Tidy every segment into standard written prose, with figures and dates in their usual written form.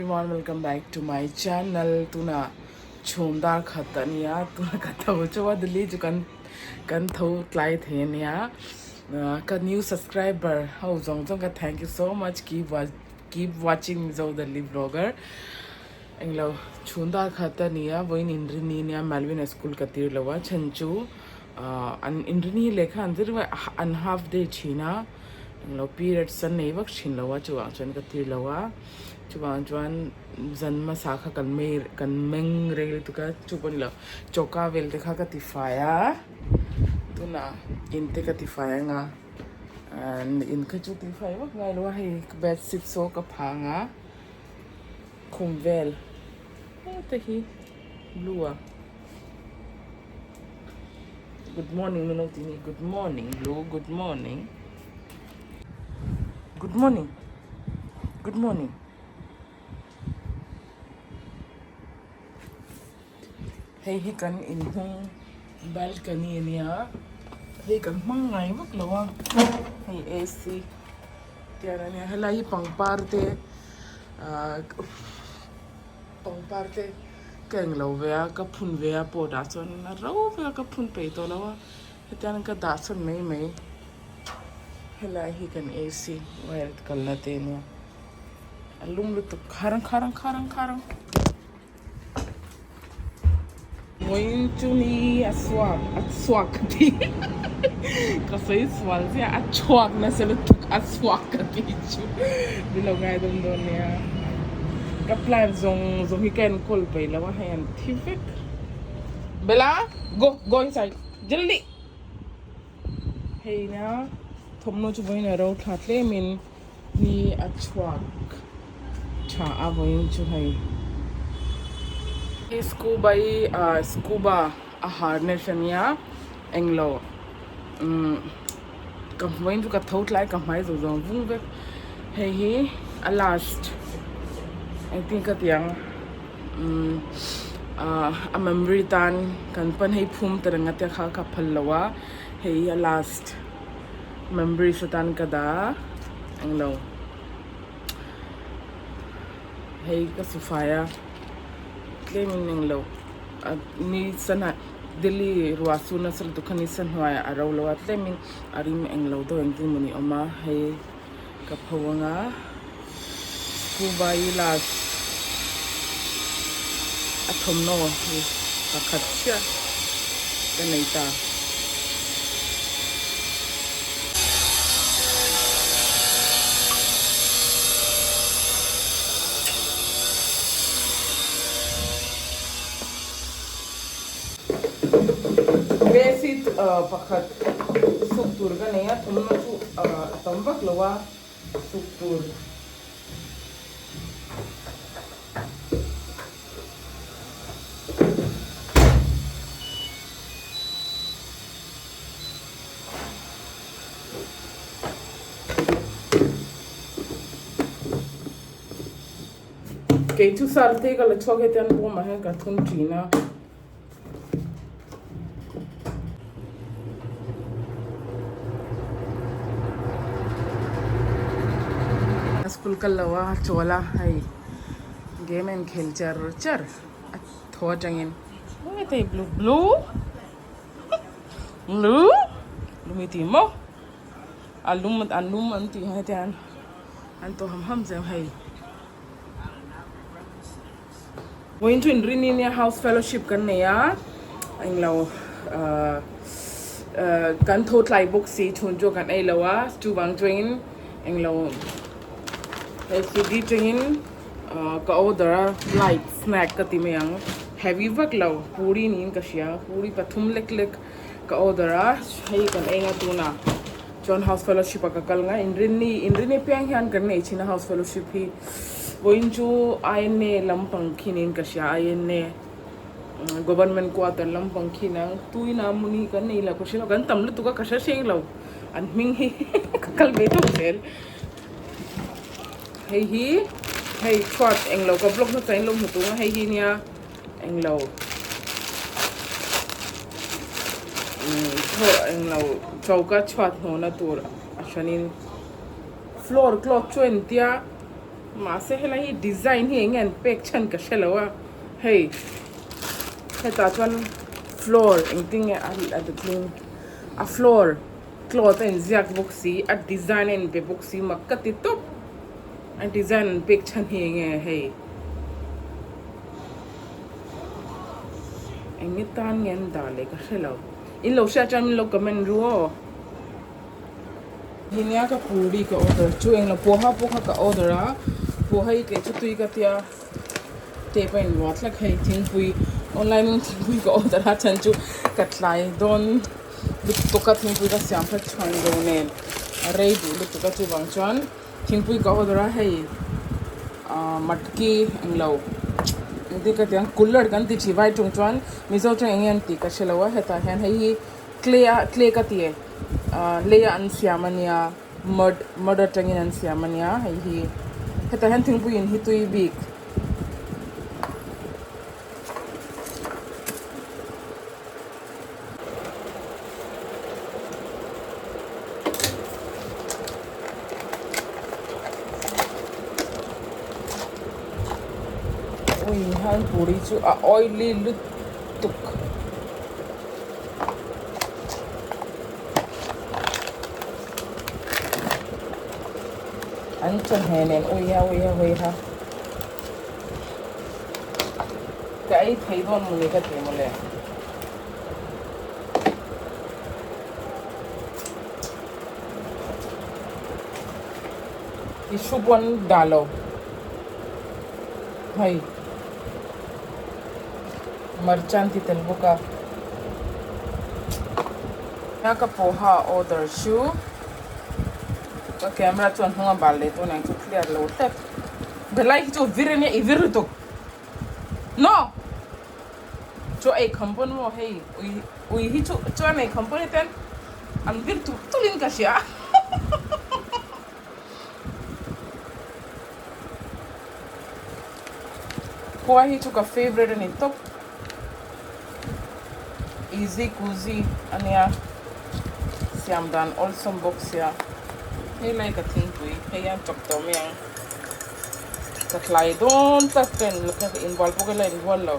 Everyone welcome back to my channel tuna chhum dar khat a nia tuna ka tho chauh a Delhi chu kan kan tho tlai thei a nia ka new subscriber ho zawng zawng ka thank you so much keep keep watching Mizo Delhi vlogger englo chhum dar khat a nia vawiin inrini nia Malvina school ka tir lo a chhan chu an inrini lehkha an zir an half day thin a. Englo periods an nei vak thin lo a chuvang chuan ka tir lo a chuvang chuan zan hmasa kha kan mei kan meng rei lutuk a chu pawh ni lo choka vel te kha ka ti fai a tunah in te ka ti fai anga and in kha chu ti fai vak ngai lo a hei bedsheet saw ka phang a khum vel hete hi blue a. Good morning min lo ti ni good morning blue good morning good morning good morning hei hi kan inhnung balcony a nia hei kan hmang ngai vak lo a hei A_C tiang a nia helai hi pangpar te ahh pangpar te. Ka englo ve a, ka phun ve a pot ah chuan a ro ve a ka phun peih tawh lo a, hetiang in ka dah sawn mai mai. Helai hi kan AC wire kalna te ania, a lum lutuk kharang kharang kharang kharang. Vawiin chu ni a chhuak a chhuak ka ti ka sawi sual chiah a chhuak nasa lutuk a chhuak ka ti chu ni lo ngai dawn dawn nia ka plant zawng zawng hi ka enkawl peih lo a hei an thi vek Bella go go inside jaldi hei nia thawmhnaw chu vawiin a ro thla tlem in ni a chhuak tha a vawiin chu hei hi scuba hi ah scuba a harness ania englo umm ka vawiin chu ka tho tlai ka hmai zawng zawng vung vek hei hi a last engtin ka ti ang umm ah a memory tan kan pan hei phum ta reng a te kha ka phal lo a hei hi a last memories atan ka dah englo hei ka sufai a tlem in englo a ni sana Delhi ruah chu nasa lutuk kha ni sa hnuaiah a ro lo a tlem in a rim englo deuh engtin mawni awm a hei ka pho anga scuba hi last a thawmhnaw hi pakhat chiah ka nei ta. Bedsheet pakhat suk tur ka nei a thawmhnaw chu a tam vak lo a suk tur. Kei chu sar te ka la chhuak hetiang bawmah hian ka thun thin a. School kal lo a chawl a hei game a inkhel char char a thaw atangin hei blue blue blue lung i ti maw a lum an lum an tih hetiang an tawh ham ham zel hei. Vawiin chu inrini nia house fellowship kan nei a englo ahh ahh kan tho tlai bawk si chhun chu kan ei lo a chuvang chuangin englo hei swiggy tangin ahh ka order a light snack ka ti mai ang heavy vak lo puri niin ka hria puri pathum lek lek ka order a hei kan ei nga tunah chuan house fellowship ah ka kal nga inrinni inrinni piang hian kan nei thin a house fellowship hi vawiin chu I_N_A lampang khinin ka hria I_N_A government quarter lampang khin ang tuina muni kan nei lo ka hre lo kan tam lutuk a ka hre hreng lo an hming hi ka kal ve tawp zel hei hi hei chhuat englo ka vlog hmasa in lo hmu tung a hei hi nia. Englo thaw englo choka chhuat hnawhna tur a hranin floor cloth chu a intia. Mahse helai hi design hi enge an pek chhan ka hre lo a hei hetah chuan floor engtin nge a tling a floor cloth a inziak bawk si a design a inpe bawk si mak ka ti tawp a design an pek chhan hi enge hei enge tan nge an dah leh ka hre lo in lo hriat chuan min lo comment ru aw. Hinia ka puri ka order chu englo poha pawh kha ka order a poha hi kei chu tui ka tia tape a inruah thlek hei thingpui online in thingpui ka order a chhan chu ka tlai dawn lutuk a thingpui ka siam kha chhuan zo nen a rei duh lutuk a chuvang chuan thingpui ka order a hei ah matki englo engtin ka ti ang cooler kan ti thin vai tawng chuan mizo tawng eng nge an tih ka hrelo a hetah hian hei hi. Clay a clay ka ti e ah lei a an siam a nia mud mud atangin an siam a nia hei hi hetah hian thingpui in hi tui bik. Ui han puri chu a oily lutuk. An chawhmeh nen uiha uiha uiha ka ei thei dawn mawni ka ti mawle. Tissue pawn dah lo hei. Hmarcha an ti tel bawk a. A ka poha order chu ka camera chuan hnung a bal leh dawn ang chu clear lo hlek. Belai hi chu vir ania i vir lutuk. No! Chu ei kham pawn maw hei ui ui hi chu chuan ei kham pawn hetian an vir tulh tulh in ka hria. Khua hi chu ka favourite a ni tawp. Easy kuzi a nia. Siam dan awlsawm bawk sia. Hei lai ka thingpui hei hian chawp tawh mai ang. Ka hlai dawn tlat ka in ka inbual pawh ka la inbual lo.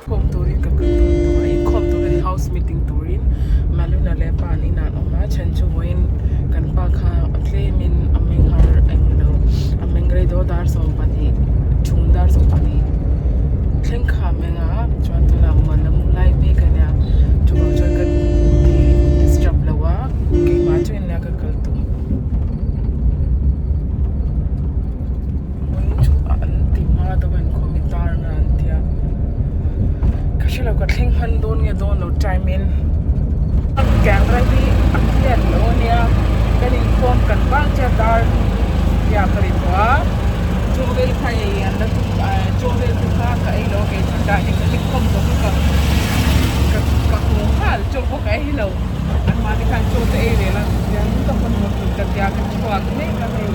Khawm turin ka kal dawn tawh a, inkhawm turin house meeting turin Maluna leh pa an inah an awm a, chhan chu vawiin kan pa kha tlemin a meng har englo a meng rei dawn dar 12 chhung dar 12 thleng kha a meng a chuan tunah muan la mu lai mek a nia chuvang chuan ka ti disturb lo a keimah chu nia ka kal tum. Vawiin chu an ti hma deuh a inkhawm i tar nga an tia ka hre lo ka thleng hman dawn nge dawn lo time in camera hi a clear lo ania kan inkhawm kan bang chiah dar tia ka ri tawh a chaw vel kha ei an la tum chaw vel te kha ka ei lo a kei chuan dah dik dik khawm tawh kha ka ka haw nghal chaw pawh ka ei lo anmahni khan chaw te ei rel a tiang ka hmanhmawh tur ka tia ka chhuak mek a hei.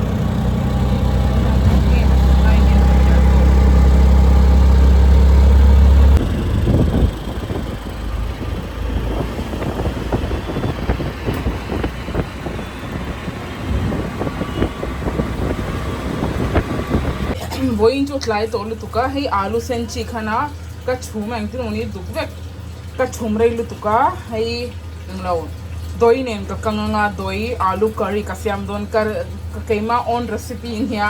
Vawiin chu tlai tawh lutuk a hei alu sen chi khan a ka chhum a engtin awni duk vek ka chhum rei lutuk a hei englo dawi nen ka kang anga dawi alu curry ka siam dawn ka ka keimah own recipe ania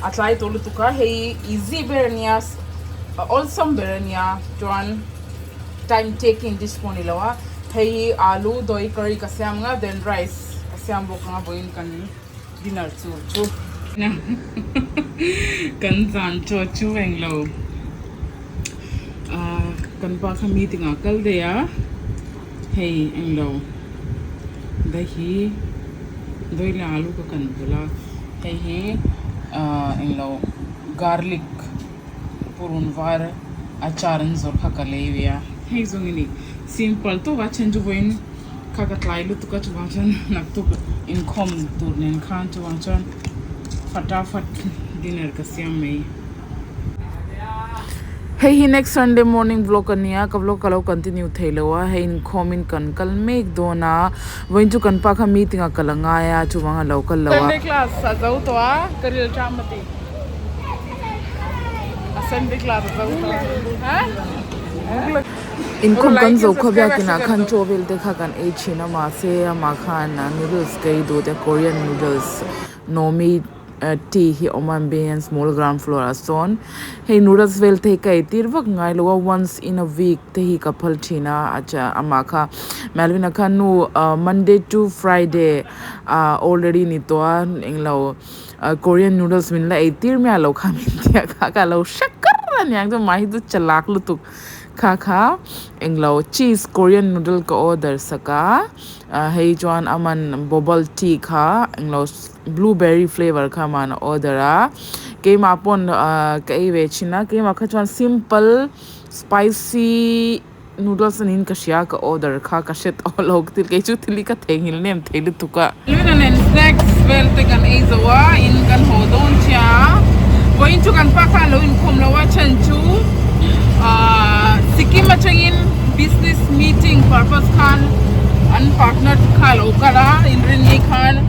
a tlai tawh lutuk a hei easy ber ania awlsam ber ania chuan time taking dish pawh ni lo a hei alu dawi curry ka siam anga then rice ka siam bawk anga vawiin kan dinner tur chu kan zan chaw chu englo ah kan pa kha meeting ah kal daih a hei englo dahi dawi leh alu ka kan pawlh a hei hi ah englo garlic purun var achar an zawrh kha ka lei ve a hei zawng i ni simple tawk a then chu vawiin kha ka tlai lutuk a chuvang chuan naktuk inkhawm tur nen khan chuvang chuan fatafat dinner ka siam mai. Hei hi next Sunday morning vlog a nia, ka vlog ka lo continue thei lo a, hei inkhawm in kan kal mek dawn a, vawiin chu kan pa kha meeting ah ka la ngai a, chuvang a lo kal lo a. Sunday class a zo tawh a, ka ril ṭam a ti. A Sunday class a zo tawh a. Inkhawm kan zo kha biakin ah khan chaw vel te kha kan ei thin a mahse amah khan noodles ka ei duh te Korean noodles Nomi tea hi a awm a ambience small ground floor ah sawn hei noodles vel te hi ka ei tir vak ngai lo a once in a week te hi ka phal thin a acha amah kha Melvin a kha nu Monday to Friday ah already ni tawh a englo Korean noodles min la ei tir miah lo kha min tia kha ka lo hre kar a niang chu mahni chu chalak lutuk kha kha englo cheese Korean noodle ka order sak a hei chuan a man bubble tea kha englo blueberry flavour kha man a order a keimah pawn ka ei ve thin a keimah kha chuan simple spicy Noodles a niin ka hria ka order kha ka hre tawh lo thil kei chu thil hi ka theihnghilh nem thei lutuk a. Luna nen snacks vel te kan ei zo a in kan haw dawn chiah a vawiin chu kan pa kha a lo inkhawm lo a chhan chu ahh Sikkim atangin business meeting purpose khan an partner kha a lo kal a inrinni khan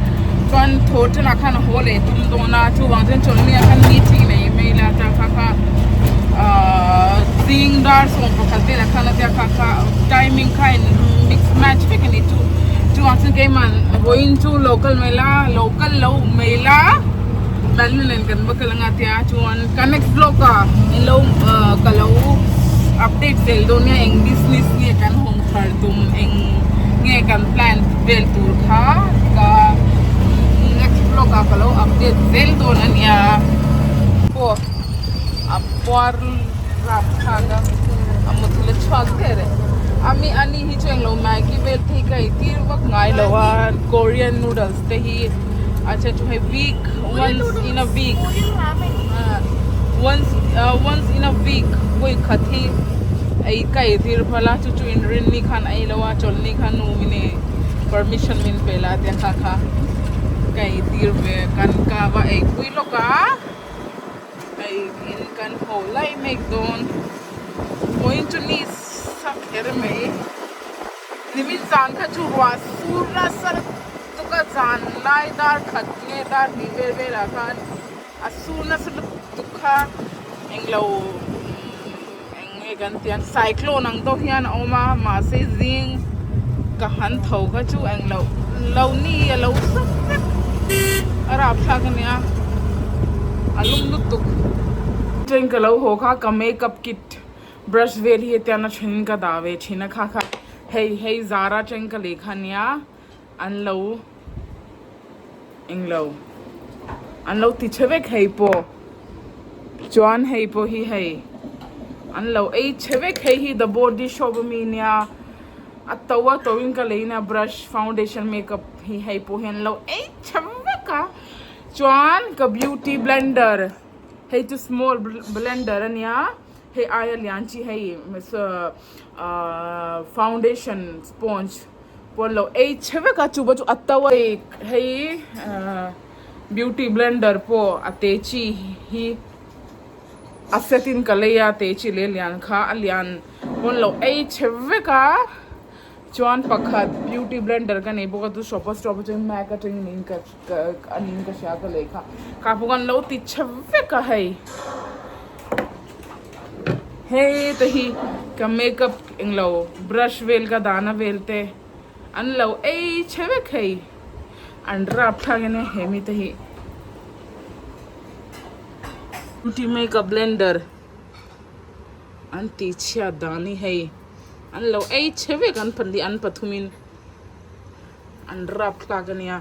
chuan thaw thenah khan a haw leh tum dawn a chuvang chuan chawlhni ah khan meeting nei mai ila ta kha kha ahh zing dar 11 velah khan a tia kha kha timing kha in mix match vek a ni chu chuvang chuan keimah vawiin chu lo kal mai la lo kal lo mai la Lalnu nen kan va kal anga tia chuan ka next vlog ah in lo ka lo update zel dawn nia eng business nge kan hawng thar tum eng nge kan plan vel tur kha ka next vlog ah ka lo update zel dawn a nia pawh a puar rap thlak a a mutthilh a chhuak der e ami ani hi chu englo maggi vel te hi ka ei tir vak ngai lo a korean noodles te hi a then chu hei week once in a week once once in a week vawi khat hi ei ka ei tir phal a chu chu inrinni khan a ei lo a chawlhni khan nu min ei permission min pe la tia kha kha ka ei tir ve kan ka va ei pui lawk a. Hei in kan ho lai mek dawn vawiin chu ni sa kher mai nimin zan kha chu ruah sur nasa lutuk a zan lai dar khat nge dar hnih vel velah khan a sur nasa lutuk kha englo eng nge kan tih ang cyclone ang deuh hian a awm a mahse zing ka han tho kha chu eng loh lo ni a lo sap vek a rapthlak a nia a lum lutuk. Train ka lo haw kha ka makeup kit brush vel hi hetiang a then ka dah ve thin a kha kha hei hei zara train ka lei kha ania an lo eng lo an lo ti chhe vek hei pawh chuan hei pawh hi hei an lo ei chhe vek hei hi the body shop ami nia a to a to in ka lei na brush foundation makeup hi hei pawh hi an lo ei chhe vek a chuan ka beauty blender hei chu small blender ania hei aia lian chi hei ahh foundation sponge pawn lo ei chhe vek a chupa chu a to a hei beauty blender pawh a te chi hi a set in ka lei a te chi leh lian kha a lian pawn lo ei chhe vek a chuan pakhat beauty blender ka nei bawk a chu shoppers stop atangin mac atangin in ka ka a niin ka hria ka lei kha kha pawh kan lo ti chhe vek a hei. Hei te hi ka makeup englo brush vel ka dahna vel te an lo ei chhe vek hei an rap thlak in he mi te hi beauty makeup blender an tih chhiat dan hi hei an lo ei chhe vek an pahnih an pathum in an rap thlak ania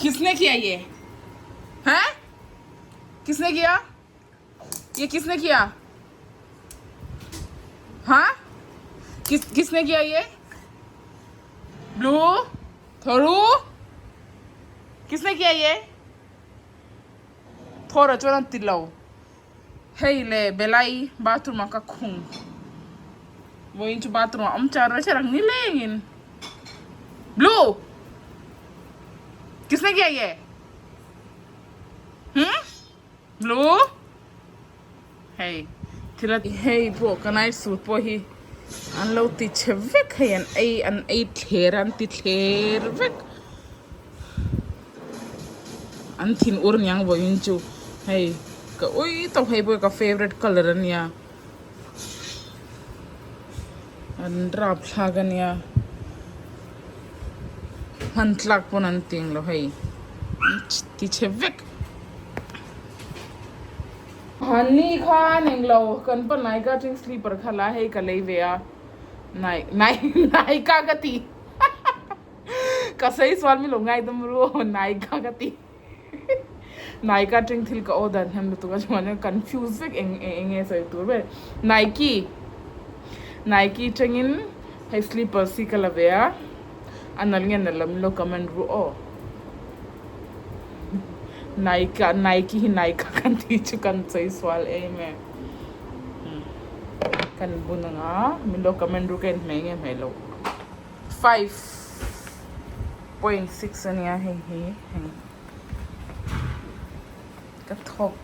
kisne kiya ye ha. Kisne kiya? Ye kisne kiya? Ha? Kis kisne kiya ye? Blue? Thoru? Kisne kiya ye? Thora chuan an ti lo. Hei le Belai bathroom ah ka khung. Vawiin chu bathroom ah awm char char ang nilengin. Blue? Kisne kiya ye? Hmm? Blue? Hei thil a hei pawh ka night suit pawh hi an lo ti chhe vek hei an ei an ei thler a an ti thler vek an thin ur niang vawiin chu hei ka ui tawp hei pawh hi ka favourite colour a nia an rapthlak a nia hman tlak pawn an ti ang lo hei an ti chhe vek. Hani kha englo kan pa Naika atang slipper kha la hei ka lei ve a Nai Nai Naika ka ti ka sawi chuan min lo ngaidam ru aw Naika ka ti Naika atang thil ka order hnem lutuk a chuan confuse vek eng eng nge sawi tur ber Nike Nike atangin hei slippers hi ka la ve a a nalh nge nalh lo min lo comment ru aw. Naika Nike hi Naika kan tih chu kan sawi sual em e kan bun anga min lo comment ru ka en hmeh nge hmeh loh 5.6 ania hei hi hei ka thawk.